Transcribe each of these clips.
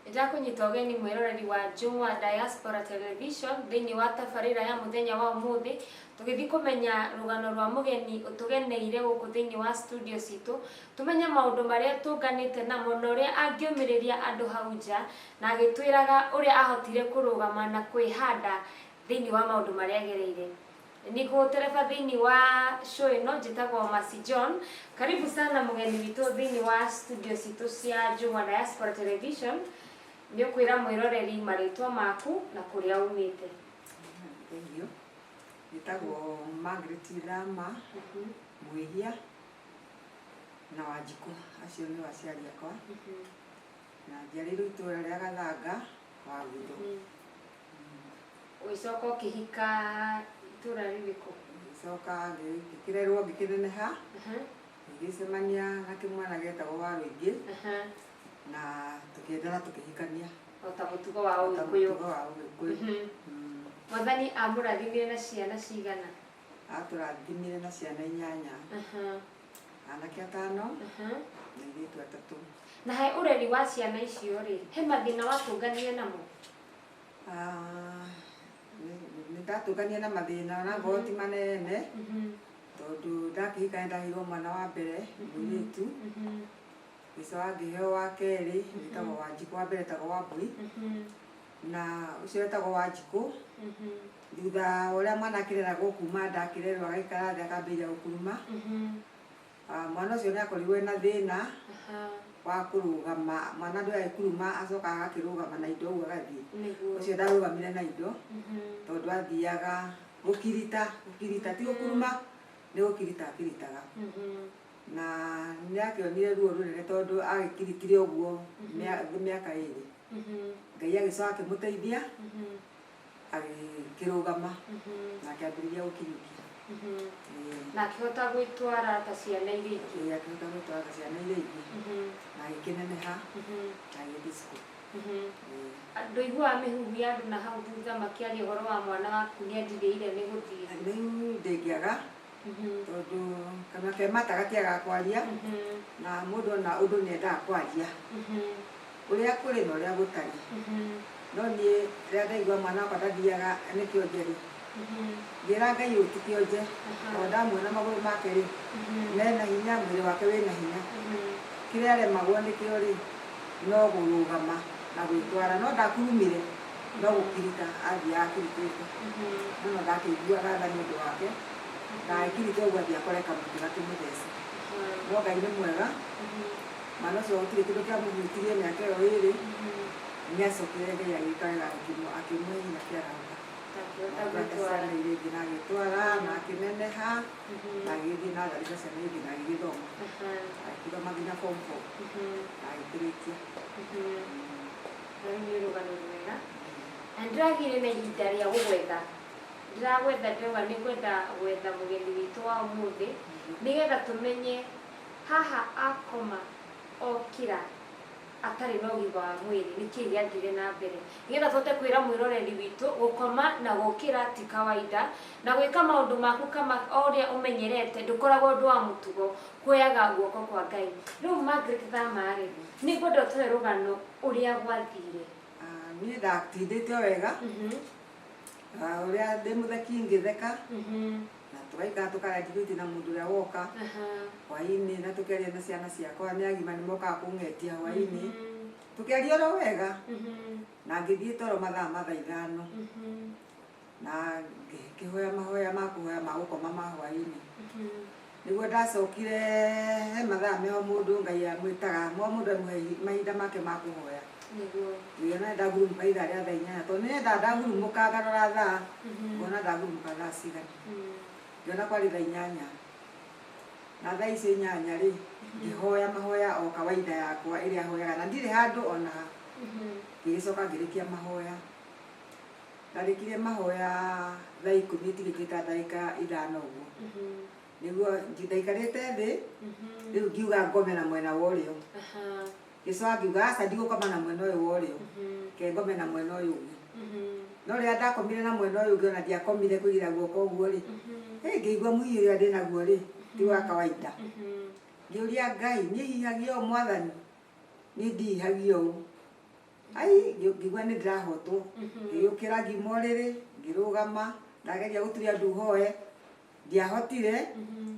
Nĩndakũnyita ũgeni mwĩroreri wa Jumwa Diaspora Television thĩinĩ wa tabarĩra ya mũthenya wa ũmũthĩ, tũgĩthiĩ kũmenya rũgano rwa mũgeni ũtũgeneire gũkũ thĩinĩ wa studio citũ, tũmenye maũndũ marĩa tũnganĩte namo na ũrĩa angĩũmĩrĩria andũ hau nja, na agĩtwĩraga ũrĩa ahotire kũrũgama na kwĩhanda thĩinĩ wa maũndũ marĩa agereire. Niko tereba thĩinĩ wa show ĩno, njĩtagwo Mercy John. Karibu sana mũgeni witũ thĩinĩ wa studio citũ cia Jumwa Diaspora Television. Nĩ ũkwĩra mwĩroreri marĩtwa maku na kũrĩa umĩte. Thengiũ. Njĩtagwo Margaret Thama Mwĩhia na Wanjikũ, acio nĩo aciari akwa. Na njiarĩirwo itũra rĩa Gathanga, Wagutho. Ũgĩcoka ũkĩhika itũra rĩrĩkũ? Ngĩcoka ngĩkĩrerwo ngĩkĩneneha, ngĩgĩcemania na kĩmwana gĩetagwo Warũingĩ na tũkĩendana tũkĩhikania. O ta mũtugo wa O ta Ũgĩkũyũ. mũtugo wa Ũgĩkũyũ. Mwathani amũrathimire na ciana cigana? Atũrathimire na ciana 8. Anake 5 na airĩtu 3. Na he ũreri wa ciana icio rĩ, he mathĩna watũnganire namo? Nĩ ndatũnganire na mathĩna na ngorwo ti manene, tondũ ndakĩhika nĩ ndaheirwo mwana wa mbere mũirĩtu. Ngĩcoka ngĩheo wa kerĩ wĩtagwo Wanjikũ, wa mbere etagwo Wambui. Na ũcio wetagwo Wanjikũ, thutha wa ũrĩa mwana akĩreragwo kuma ndakĩrerwo agĩikara thĩ akambĩrĩria gũkuruma. Mwana ũcio nĩ akorirwo ena thĩna wa kũrũgama. Mwana ndũĩ agĩkuruma acokaga agakĩrũgama na indo ũguo agathiĩ. Ũcio ndarũgamire na indo, tondũ athiaga gũkirita, gũkirita ti gũkuruma, nĩ gũkirita akiritaga. Na nĩ akĩonire ruo rũnene tondũ agĩkiritire ũguo mĩaka 2. Ngai agĩcoka akĩmũteithia, agĩkĩrũgama na akĩambĩrĩria gũkinyũkia. Na akĩhota gwĩtwara ta ciana iria ingĩ. Ĩĩ, akĩhota gwĩtwara ta ciana iria ingĩ. Na agĩkĩneneha, na agĩthiĩ cukuru. Ndũiguaga mĩhuhu ya andũ na hau thutha makĩaria ũhoro wa mwana waku nĩ andirĩire nĩ gũthiĩ? Rĩu ndĩngĩaga, tondũ kanua ke mata gatiagaga kwaria, na mũndũ ona ũndũ nĩ endaga kwaria. Ũrĩa kũrĩ na ũrĩa gũtarĩ. No niĩ rĩrĩa ndaigua mwana wakwa ndathiaga nĩ kĩonje rĩ, ngĩra Ngai ũyũ ti kĩonje, tondũ ndamuona magũrũ make rĩ, mena hinya, mwĩrĩ wake wĩna hinya. Kĩrĩa aremagwo nĩkĩo rĩ, no kũrũgama na gwĩtwara. No ndakurumire, no gũkirita athiaga akiritĩte. No no ndakĩiguaga tha nĩ ũndũ wake, na agĩkirita ũguo athiĩ akore kamũtĩ gakĩmũthece. No Ngai nĩ mwega, mwana ũcio gũtirĩ kĩndũ kĩamũhutirie mĩaka ĩyo 2, nĩ acokire Ngai agĩka wega akĩmũhe hinya kĩarahũka. Akĩhota Na gwĩtwara. ciana iria ingĩ na agĩtwara, na akĩneneha, na agĩgĩthiĩ na atharĩka ciana ingĩ na agĩgĩthoma. Agĩthoma nginya form 4. Na agĩkĩrĩkia. Na rĩu nĩ rũgano rwega. Na nĩndĩragĩire na ihinda rĩa gũgwetha. Ndĩragwetha ndĩrauga nĩ ngwenda gwetha mũgeni witũ wa ũmũthĩ, nĩgetha tũmenye haha akoma okĩra atarĩ na ũgima wa mwĩrĩ, nĩkĩĩ gĩathire na mbere, nĩgetha tũhote kwĩra mwĩroreri witũ gũkoma na gũkĩra ti kawaida, na gwĩka maũndũ maku kama o ũrĩa ũmenyerete ndũkoragwo ũndũ wa mũtugo, kuoyaga guoko kwa Ngai. Rĩu Margaret Thama rĩ, nĩ ngwenda ũtũhe rũgano ũrĩa gwathire. Niĩ ndatindĩte o wega. Ũrĩa ndĩ mũtheki ngĩtheka. Na tũgaikara tũkaria njuĩrĩ na mũndũ ũrĩa woka. Hwaĩ-inĩ na tũkĩaria na ciana ciakwa, nĩ agima nĩ mokaga kũng'etia hwaĩ-inĩ. Tũkĩaria oro wega. Na ngĩthiĩ toro mathaa ma thaa 5. Na ngĩhoya mahoya ma kũhoya ma gũkoma ma hwaĩ-inĩ. Nĩguo ndacokire he mathaa meho mũndũ Ngai amwĩtaga, mũndũ amũhe mahinda make ma kũhoya. Ngĩona ndagurumũka ithaa rĩa thaa 8, tondũ nĩ nyendaga ndagurumũka ngarora thaa, ngona ndagurumũka thaa cigana. Ngĩona kwarĩ thaa 8. Na thaa icio 8 rĩ, ngĩhoya mahoya o kawaida yakwa ĩrĩa hoyaga, na ndirĩ handũ ona ha. Ngĩgĩcoka ngĩrĩkia mahoya. Ndarĩkirie mahoya thaa 10 itigĩtie ta ndagĩka 5 ũguo. Nĩguo ndaikarĩte thĩ, rĩu ngiuga ngome na mwena wa ũrĩo. Ngĩcoka ngiuga aca ndigũkoma na mwena ũyũ wa ũrĩo, ke ngome na mwena ũyũ ũngĩ. No rĩrĩa ndakomire na mwena ũyũ ũngĩ ona ndiakomire kũigĩrĩra guoko ũguo rĩ, ngĩigua mũhiĩ ũrĩa ndĩnaguo rĩ, ti wa kawaida. Ngĩũria Ngai, niĩ hihagia ũũ Mwathani, niĩ ndihihagia ũũ. Ai ngĩigua nĩ ndĩrahotwo. Ngĩũkĩra ngiuma ũrĩrĩ, ngĩrũgama, ndageria gũturia ndu hoe, ndiahotire,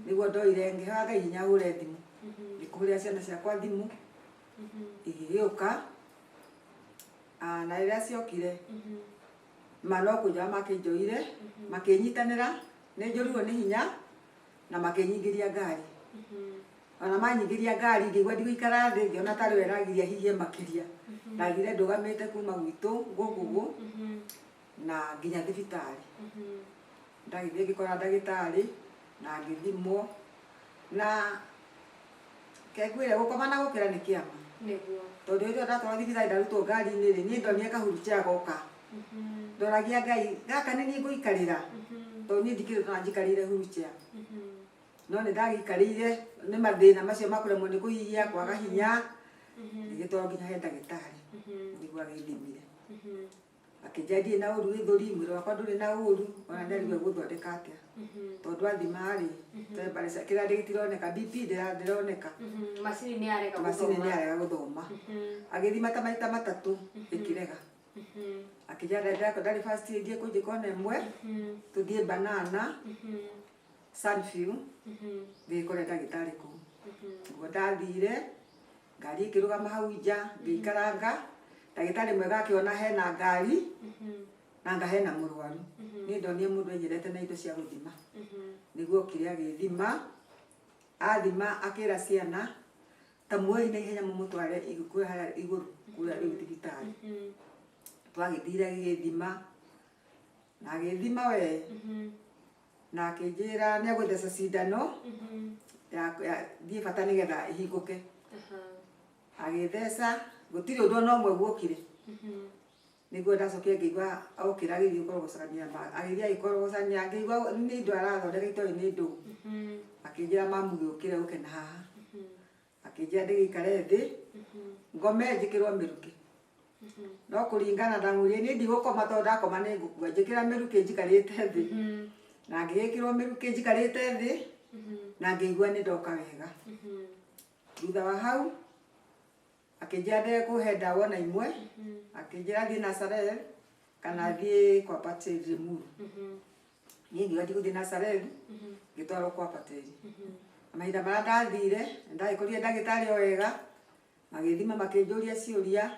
nĩguo ndoire ngĩhoya Ngai hinya hũre thimũ. Ngĩkũhũrĩra ciana ciakwa thimũ, igĩgĩũka, na rĩrĩa ciokire, ma no kũnjoya makĩnjoire, makĩnyitanĩra, nĩ njũrirwo nĩ hinya, na makĩnyingĩria ngari. Ona manyingĩria ngari ngĩigua ndigũikara thĩ, ngĩona tarĩ we ĩragiria hihie makĩria. Ndathire ndũgamĩte kuma gwitũ gũkũ ũguo, na nginya thibitarĩ. Ndagĩthiĩ ngĩkora ndagĩtarĩ, na ngĩthimwo, na kengwĩre gũkoma na gũkĩra nĩ kĩama. Nĩguo. Tondũ hĩndĩ ĩyo ndatwarwo thibitarĩ ndarutwo ngari-inĩ rĩ, niĩ ndonire kahuru goka. Ndoragia Ngai, gaka nĩ niĩ ngũikarĩra, tondũ niĩ ndikĩrĩ ndona njikarĩire wheelchair. No nĩ ndagĩikarĩire nĩ mathĩna macio ma kũremwo nĩ kũhihia, kwaga hinya, ngĩgĩtwarwo nginya he ndagĩtarĩ, nĩguo agĩthimire. Akĩnjĩra ndirĩ na ũru gĩthũri, mwĩrĩ wakwa ndũrĩ na ũru, ona ndarigwo egũthondeka atĩa. Tondũ athima rĩ, kĩrĩa gĩtironeka, BP ndĩroneka. Macini nĩ yarega Macini nĩ gũthoma. yarega gũthoma. Agĩthima ta maita matatũ, ĩkĩrega. Akĩnjĩra ndarĩ first aid ekũnjĩka ona ĩmwe, tũthiĩ Banana, Sunview, ngĩkore ndagĩtarĩ kũu. Nĩguo ndathire, ngari ĩkĩrũgama hau nja, ngĩikaranga, ndagĩtarĩ mwega akĩona hena ngari, na anga hena mũrwaru. Niĩ ndonire mũndũ enyerete na indo cia gũthima. Nĩguo okire agĩthima, athima akĩra ciana, ta muoei na ihenya mũmũtware kwĩ harĩa igũrũ kũrĩa rĩu thibitarĩ. Twagĩthire agĩgĩthima, na agĩthima we, na akĩnjĩra nĩ egũtheca cindano, ya thiĩ bata nĩgetha ĩhingũke. Agĩtheca, gũtirĩ ũndũ ona ũmwe guokire. Nĩguo ndacokire ngĩigua okĩra agĩthiĩ gũkorogocania, agĩthiĩ agĩkorogocania, ngĩigua nĩ indo arathondeka itoĩ nĩ ndũũ. Akĩnjĩra mamu gĩũkĩre ũke na haha. Akĩnjĩra ndĩgĩikare thĩ, ngome njĩkĩrwo mĩrukĩ. No kũringana ndamwĩrire niĩ ndigũkoma tondũ ndakoma nĩ ngũkua, njĩkĩra mĩrukĩ njikarĩte thĩ. Na ngĩgĩkĩrwo mĩrukĩ njikarĩte thĩ, na ngĩigua nĩ ndoka wega. Thutha wa hau, akĩnjĩra ndekũhe ndawa ona imwe, akĩnjĩra thiĩ Nazareth kana thiĩ kwa Pateli Limuru. Niĩ ngiuga ndigũthiĩ Nazareth, ngĩtwarwo kwa Pateli. Na mahinda marĩa ndathire, nĩndagĩkorire ndagĩtarĩ o wega, magĩthima makĩnjũria ciũria,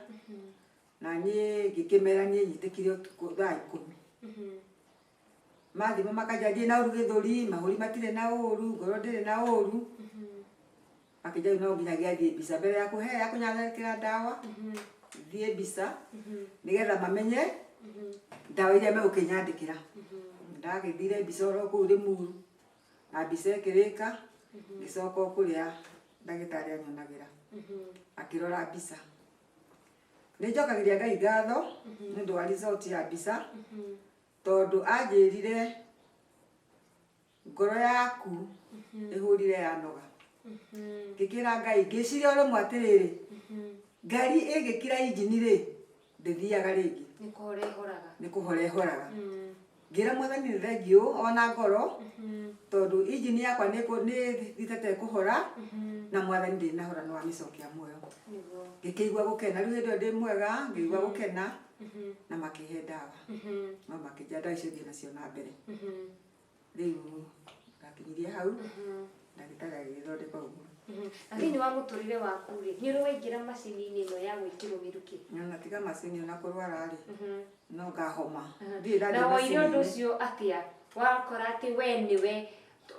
na niĩ ngĩkĩmera niĩ nyitĩkire ũtukũ thaa 10. Mathima makanjĩra ndirĩ na ũru gĩthũri, mahũri matirĩ na ũru, ngoro ndĩrĩ na ũru. Akĩnjĩra no nginyagia thiĩ mbica mbere ya kũhe ya kũnyandĩkĩra ndawa, thiĩ mbica nĩgetha mamenye ndawa iria megũkĩnyandĩkĩra. Ndagĩthire mbica oro kũu Limuru, na mbica ĩkĩrĩka, ngĩcoka o kũrĩa ndagĩtarĩ anyonagĩra, akĩrora mbica. Nĩ njokagĩria Ngai ngatho nĩ ũndũ wa result ya mbica, tondũ anjĩrire ngoro yaku ĩhũrire yanoga. Ngĩkĩra Ngai, ngĩciria o rĩmwe atĩrĩrĩ, ngari ĩngĩkira injini rĩ, ndĩthiaga rĩngĩ. Nĩ kũhora ĩhoraga. Nĩ kũhora ĩhoraga. Ngĩra Mwathani nĩ thengiũ ona ngoro, tondũ injini yakwa nĩ thitete kũhora, na Mwathani ndĩnahora nĩ wamĩcokia muoyo. Ngĩkĩigua gũkena, rĩu hĩndĩ ĩyo ndĩ mwega, ngĩigua gũkena, na makĩhe ndawa. No makĩnjĩra ndawa icio thiĩ nacio na mbere. Rĩu ndakinyirie hau, ndagĩtarĩ agĩgĩthondeka ũguo. Na thĩinĩ wa mũtũrĩre waku rĩ, nĩ ũrĩ waingĩra macini-inĩ ĩno ya gwĩkĩrwo mĩrukĩ? Ona tiga macini ona kũrwara rĩ, no ngahoma. Ndirĩ ndathiĩ Na woire ũndũ macini-inĩ. ũcio atĩa? Wakora atĩ we nĩwe,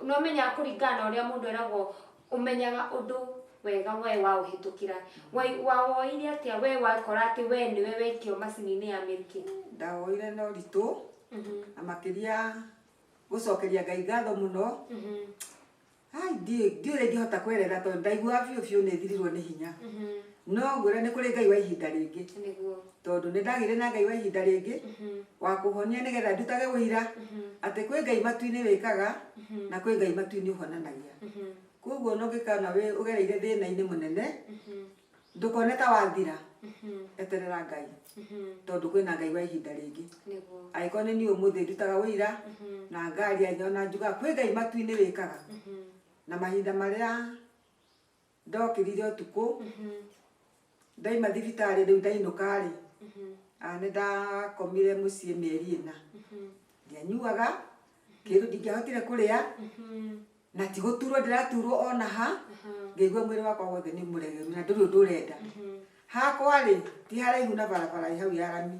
no ũmenyaga kũringana na ũrĩa mũndũ eragwo, ũmenyaga ũndũ wega we waũhĩtũkĩra. Wawoire atĩa we wakora atĩ we nĩwe wekio macini-inĩ ya mĩrukĩ? Ndawoire na ũritũ, na makĩria gũcokeria Ngai ngatho mũno. Ai, ndiũĩ ũrĩa ingĩhota kwerethera tondũ ndaiguaga biũ biũ nĩ thirirwo nĩ hinya. No ngwĩre nĩ kũrĩ Ngai wa ihinda rĩngĩ. Nĩguo. Tondũ nĩ ndagĩire na Ngai wa ihinda rĩngĩ, wa kũhonia nĩgetha ndutage ũira, atĩ kwĩ Ngai matu-inĩ wĩkaga, na kwĩ Ngai matu-inĩ ũhonanagia. Koguo no ũngĩkona ũgereire thĩna-inĩ mũnene, ndũkone ta wathira, eterera Ngai. Tondũ kwĩna Ngai wa ihinda rĩngĩ. Nĩguo. Angĩkorwo nĩ niĩ ũmũthĩ ndutaga ũira, na ngaria ona njugaga kwĩ Ngai matu-inĩ wĩkaga. Na mahinda marĩa ndokĩrire ũtukũ, ndaima thibitarĩ rĩu ndainũka rĩ, Nĩ ndakomire mũciĩ mĩeri 4. Ndianyuaga kĩndũ, ndingĩahotire kũrĩa, na ti gũturwo ndĩraturwo ona ha. Ngĩigua mwĩrĩ wakwa wothe nĩ mũregeru na ndũrĩ ũndũ ũrenda. Hakwa rĩ, ti haraihu na barabara ĩ hau ya rami.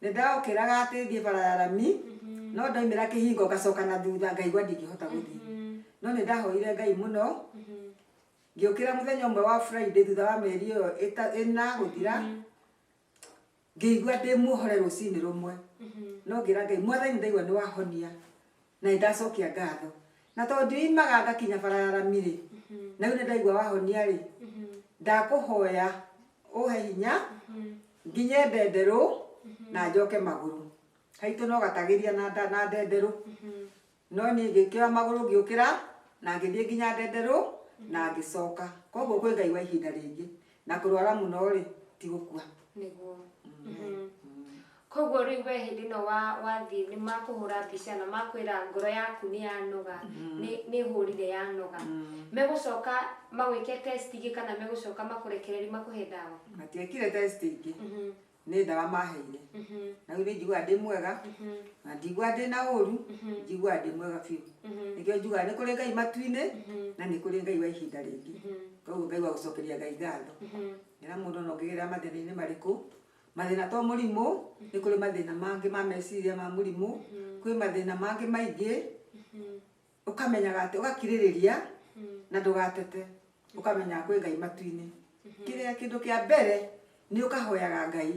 Nĩ ndaokĩraga atĩ thiĩ bara ya rami, no ndaumĩra kĩhingo ngacoka na thutha, ngaigua ndingĩhota gũthiĩ. No nĩ ndahoire Ngai mũno. Ngĩũkĩra mũthenya ũmwe wa Friday thutha wa mĩeri ĩyo 4 gũthira, ngĩigua ndĩ muohore rũcinĩ rũmwe. No ngĩra Ngai, Mwathani, ndaigua nĩ wahonia na nĩ ndacokia ngatho, na tondũ ndiumaga ngakinya bara ya rami rĩ, na rĩu nĩ ndaigua wahonia rĩ, ndakũhoya ũhe hinya nginye Ndenderũ na njoke magũrũ. Haitũ no gatagĩria na Ndenderũ, no niĩ ngĩkĩoya magũrũ, ngĩũkĩra na ngĩthiĩ nginya Ndenderũ na ngĩcoka. Koguo kwĩ Ngai wa ihinda rĩngĩ, na kũrwara mũno rĩ, ti gũkua. Nĩguo. Koguo rĩu we hĩndĩ ĩno wathiĩ nĩ makũhũra mbica na makwĩra ngoro yaku nĩ yanoga, nĩ hũrire yanoga, megũcoka magwĩke test ingĩ kana megũcoka makũrekererie makũhe ndawa? Matiekire test ingĩ, nĩ ndawa maheire. Na rĩu nĩ njiguaga ndĩ mwega na ndiguaga ndĩ na ũru, njiguaga ndĩ mwega biũ. Nĩkĩo njugaga nĩ kũrĩ Ngai matu-inĩ na nĩ kũrĩ Ngai wa ihinda rĩngĩ. Koguo Ngai wa gũcokeria Ngai ngatho. Nĩra mũndũ ona ũngĩgerera mathĩna-inĩ marĩkũ, mathĩna to mũrimũ, nĩ kũrĩ mathĩna mangĩ ma meciria ma mũrimũ, kwĩ mathĩna mangĩ maingĩ, ũkamenyaga atĩ ũgakirĩrĩria na ndũgatete, ũkamenyaga kwĩ Ngai matu-inĩ. Kĩrĩa kĩndũ kĩa mbere nĩ ũkahoyaga Ngai,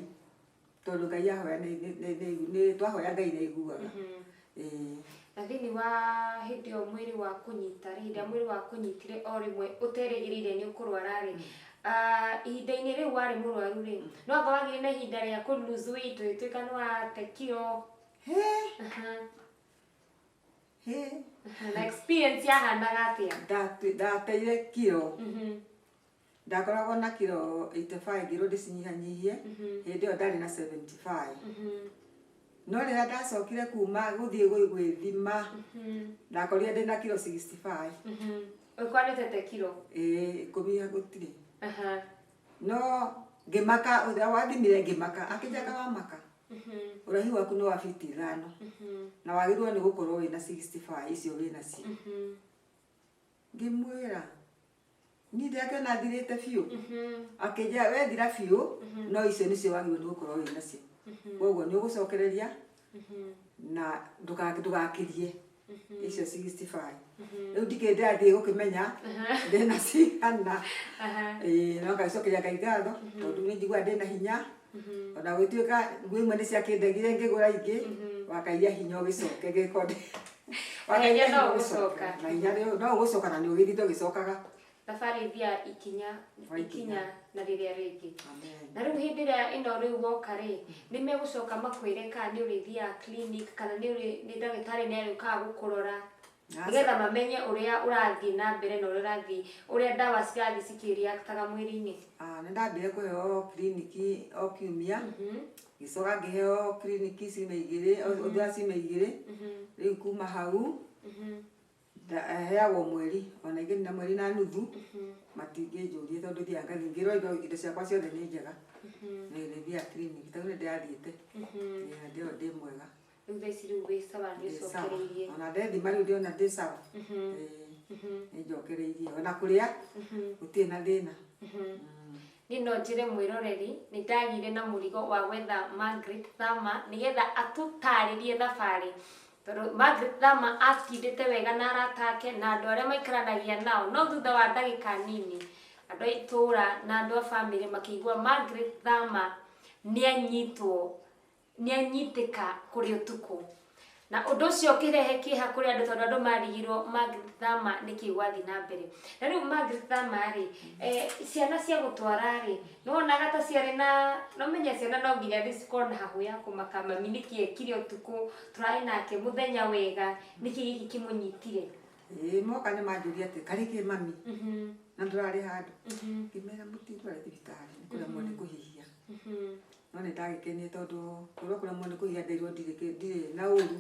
tondũ Ngai ahoya nĩ twahoya Ngai nĩ aiguaga. Ĩĩ. Na thĩinĩ wa hĩndĩ ĩyo mwĩrĩ wa kũnyita rĩ, hĩndĩ ĩrĩa mwĩrĩ wa kũnyitire o rĩmwe ũterĩgĩrĩire nĩ ũkũrwara rĩ, ihinda-inĩ rĩu warĩ mũrwaru rĩ, no anga wagĩire na ihinda rĩa kũ lose weight, ũgĩtuĩka nĩ wate kiro? Hĩ. Hĩ. Na experience yahanaga atĩa? Ndateire kiro. Ndakoragwo na kiro 85, ngĩrwo ndĩcinyihanyihie. Hĩndĩ ĩyo ndarĩ na 75. No rĩrĩa ndacokire kuma gũthiĩ gwĩthima, ndakorire ndĩna kiro 65. Ũkwanĩtete kiro? Ĩĩ, 10 gũtirĩ. No ngĩmaka, ũrĩa wathimire ngĩmaka, akĩnjaka wamaka. Ũraihu waku nĩ wa fiti 5. Na wagĩrĩirwo nĩ gũkorwo wĩna 65 icio wĩnacio. Ngĩmwĩra, niĩ ndĩrakĩona thirĩte biũ. Akĩnjĩra wethira biũ, no icio nĩcio wagĩrĩirwo nĩ gũkorwo wĩnacio. Koguo nĩ ũgũcokereria na ndũgakĩrie icio 65. Rĩu ndikĩrĩ ndĩrathiĩ gũkĩmenya ndĩna cigana. Ĩĩ, no ngacokeria Ngai ngatho tondũ nĩ njiguaga ndĩna hinya. Ona gũtuĩka nguo imwe nĩ ciakĩndegire ngĩgũra ingĩ, wakaiya hinya ũgĩcoke gĩkonde. Na hinya no ũgũcoka. Na hinya no ũgũcoka na nĩ ũgĩthiĩte ũgĩcokaga. Thabarĩ ĩthiaga ikinya O ikinya. ikinya na rĩrĩa rĩngĩ. Amen. Na rĩu hĩndĩ ĩrĩa ĩno rĩu woka rĩ, nĩ megũcoka makwĩre kana nĩ ũrĩthiaga clinic kana nĩ ndagĩtarĩ nĩ arĩũkaga gũkũrora, nĩgetha mamenye ũrĩa ũrathiĩ na mbere na ũrĩa ũrathiĩ, ũrĩa ndawa cirathiĩ cikĩreactaga mwĩrĩ-inĩ? Nĩ ndambire kũheo kiriniki o kiumia, ngĩcoka ngĩheo kiriniki ciumia 2, ũndũ wa ciumia 2. Rĩu kuma hau heagwo mweri, ona ingĩ na mweri na nuthu, matingĩnjũria tondũ thiaga ngathiĩ ngĩrwo indo ciakwa ciothe nĩ njega. Nĩ thiaga kiriniki, tondũ nĩ ndĩrathiĩte. Nĩ ndĩo ndĩ mwega. Rĩu thaa ici rĩu wĩ sawa, nĩ Ndĩ sawa. ũcokereirie? Ona ndethima rĩu ndĩrona ndĩ sawa. Ĩĩ, nĩ njokereirie. Ona kũrĩa gũtirĩ na thĩna. Niĩ no njĩre mwĩroreri nĩ ndagĩire na mũrigo wa gwetha Margaret Thama nĩgetha atũtarĩrie thabarĩ, tondũ Margaret Thama atindĩte wega na arata ake na andũ arĩa maikaranagia nao, no thutha wa ndagĩka nini andũ a itũũra na andũ a bamĩrĩ makĩigua Margaret Thama nĩ anyitwo, nĩ anyitĩka kũrĩ ũtukũ, na ũndũ ũcio ũkĩrehe kĩeha kũrĩ andũ tondũ andũ marigirwo Margaret Thama nĩkĩ gwathiĩ na mbere. Na rĩu Margaret Thama rĩ, ciana cia gũtwara rĩ, nĩwonaga ta ciarĩ na, no menya ciana no nginya cikorwo na hahũ ya kũmaka mami nĩkĩ ekire ũtukũ, tũrarĩ nake mũthenya wega, nĩkĩ gĩkĩ kĩmũnyitire? Ĩĩ, moka nĩ manjũria atĩ karĩ kĩ mami na ndũrarĩ handũ. Ngĩmera mũtindware thibitarĩ, nĩ kũremwo nĩ kũhihia. No nĩ ndagĩkenire tondũ kũrĩa kũremwo nĩ kũhihia ndeirwo ndirĩ na ũru,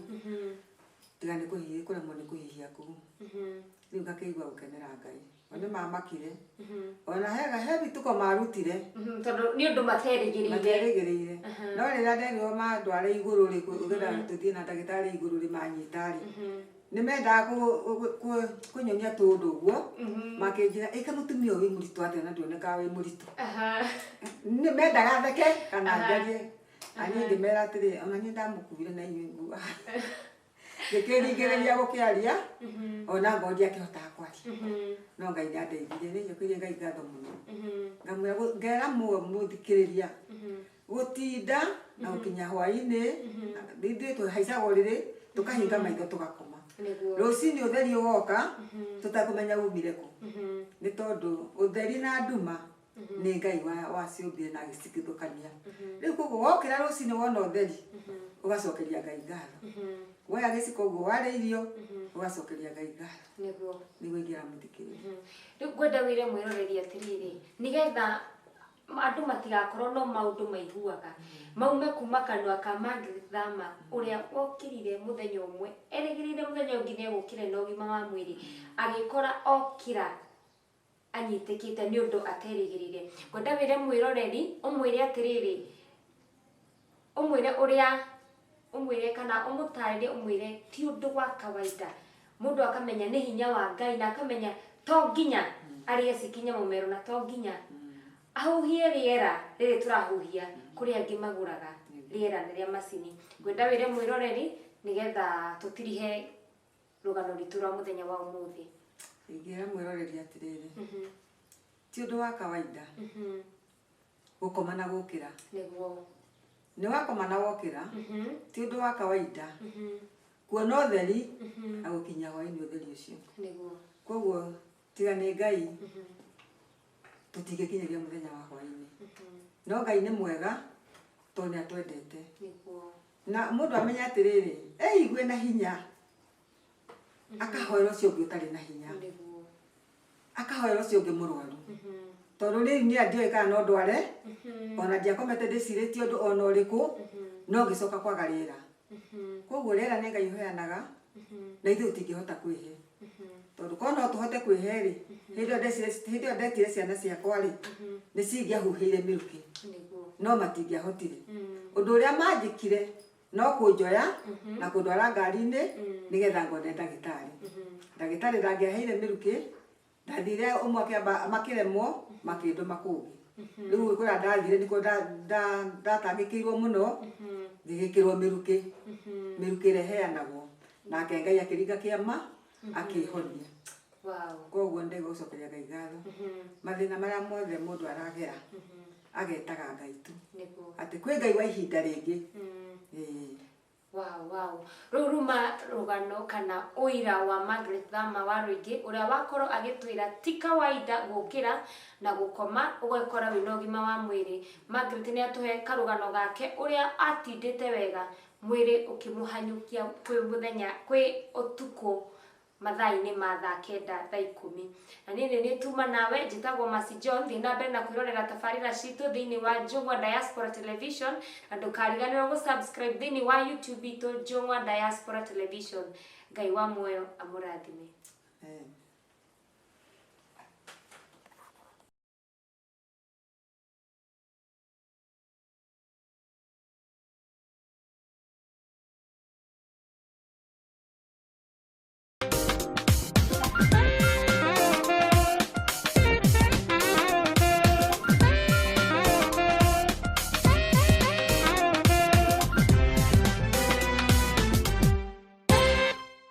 tiga nĩ kũhihia, kũremwo nĩ kũhihia kũu. Rĩu ngakĩigua gũkenera Ngai. O nĩ mamakire. Ona hega he bituko marutire. Tondũ nĩ ũndũ materĩgĩrĩire. Materĩgĩrĩire. No rĩrĩa nderirwo mandware igũrũ rĩ, ũgĩra tũthiĩ na ndagĩtarĩ igũrũ rĩ manyita rĩ. Nĩ mendaga kũnyonia tũũndũ ũguo, makĩnjĩra ĩka mũtumia ũyũ wĩ mũritũ atĩa na ndũonekaga wĩ mũritũ. Nĩ mendaga theke kana njarie. Na niĩ ngĩmera atĩrĩ, ona niĩ ndamũkuire na inyuĩ nguo. Ngĩkĩringĩrĩria gũkĩaria, ona ngorwo ndiakĩhotaga kwaria. No Ngai nĩandeithirie, nĩ njũkĩirie Ngai ngatho mũno. Ngamwĩra ngera mũthikĩrĩria, gũtinda na gũkinya hwaĩ-inĩ, ithuĩ tũhaicaga ũrĩrĩ, tũkahinga maitho tũgakoma. Rũcinĩ ũtheri ũgoka, tũtekũmenya umire kũ. Nĩ tondũ ũtheri na nduma nĩ Ngai waciũmbire na agĩcigithũkania. Rĩu koguo wokĩra rũcinĩ wona ũtheri, ũgacokeria Ngai ngatho. Woya gĩciko ũguo warĩa irio, ũgacokeria Ngai ngatho. Nĩguo. Nĩguo ingĩra mũthikĩrĩria. Rĩu ngwenda wĩre mwĩroreri atĩrĩrĩ, nĩgetha andũ matigakorwo no maũndũ maiguaga, maume kuma kanua ka Margaret Thama ũrĩa wokĩrire mũthenya ũmwe, erĩgĩrĩire mũthenya ũngĩ nĩegũkĩra na ũgima wa mwĩrĩ, agĩkora okĩra anyitĩkĩte nĩ ũndũ aterĩgĩrĩire. Ngwenda wĩre mwĩroreri, ũmwĩre atĩrĩrĩ, ũmwĩre ũrĩa, ũmwĩre kana ũmũtarĩrie, ũmwĩre ti ũndũ wa kawaida. Mũndũ akamenya nĩ hinya wa Ngai na akamenya to nginya arĩe cikinya mũmero na to nginya ahuhie rĩera rĩrĩ tũrahuhia, kũrĩ angĩ magũraga rĩera nĩ rĩa macini. Ngwenda wĩre mwĩroreri nĩgetha tũtirihe rũgano rwitũ rwa mũthenya wa ũmũthĩ. Ingĩra mwĩroreri atĩrĩrĩ, ti ũndũ wa kawaida gũkoma na gũkĩra. Nĩguo. Nĩ wakoma na wokĩra, ti ũndũ wa kawaida kuona ũtheri na gũkinya hwaĩ-inĩ ũtheri ũcio. Nĩguo. Koguo tiga nĩ Ngai, tũtingĩkinyĩria mũthenya wa hwaĩ-inĩ. No Ngai nĩ mwega tondũ nĩ atwendete. Nĩguo. Na mũndũ amenye atĩrĩrĩ, eigue na hinya, akahoera ũcio ũngĩ ũtarĩ na hinya. Nĩguo. Akahoera ũcio ũngĩ mũrwaru. Tondũ rĩu niĩ ndiũĩ kana no ndware, ona ndiakomete ndĩcirĩtie ũndũ ona ũrĩkũ, no ngĩcoka kwaga rĩera. Koguo rĩera nĩ Ngai ũheanaga, na ithuĩ tũtingĩhota kwĩhe. Tondũ korwo no tũhote kwĩhe rĩ, hĩndĩ ĩyo ndetire ciana ciakwa rĩ, nĩ cingĩahuhĩire mĩrukĩ. Nĩguo. No matingĩahotire. Ũndũ ũrĩa manjĩkire no kũnjoya na kũndwara ngari-inĩ nĩgetha ngone ndagĩtarĩ. Ndagĩtarĩ ndangĩaheire mĩrukĩ, ndathire ũmwe akĩamba makĩremwo, makĩndũma kũngĩ. Rĩu kũrĩa ndathire nĩkuo ndatangĩkĩirwo mũno, ngĩgĩkĩrwo mĩrukĩ. Mĩrukĩ ĩrĩa ĩheanagwo. Nake Ngai akĩringa kĩama, akĩhonia. Wow. Koguo nĩndaigua gũcokeria Ngai ngatho. Mathĩna marĩa mothe mũndũ aragera, agetaga Ngai tu. Nĩguo. Atĩ kwĩ Ngai wa ihinda rĩngĩ. Ĩĩ. Wow, wow. Rũu ruma rũgano kana ũira wa Margaret Thama wa Rũingĩ ũrĩa wakorwo agĩtwĩra ti kawaida gũkĩra na gũkoma ũgekora wĩna ũgima wa mwĩrĩ. Margaret nĩ atũhe karũgano gake ũrĩa atindĩte wega mwĩrĩ ũkĩmũhanyũkia kwĩ mũthenya kwĩ ũtukũ mathaa-inĩ ma thaa kenda thaa ikũmi. Na niĩ nĩ niĩ tuma nawe njĩtagwo Mercy John, thiĩ na mbere na kwĩrorera tabarĩra citũ thĩinĩ wa Njũng'wa Diaspora Television, na ndũkariganĩrwo gũ-subscribe thĩinĩ wa YouTube itũ Njũng'wa Diaspora Television. Ngai wa muoyo amũrathime. Amen.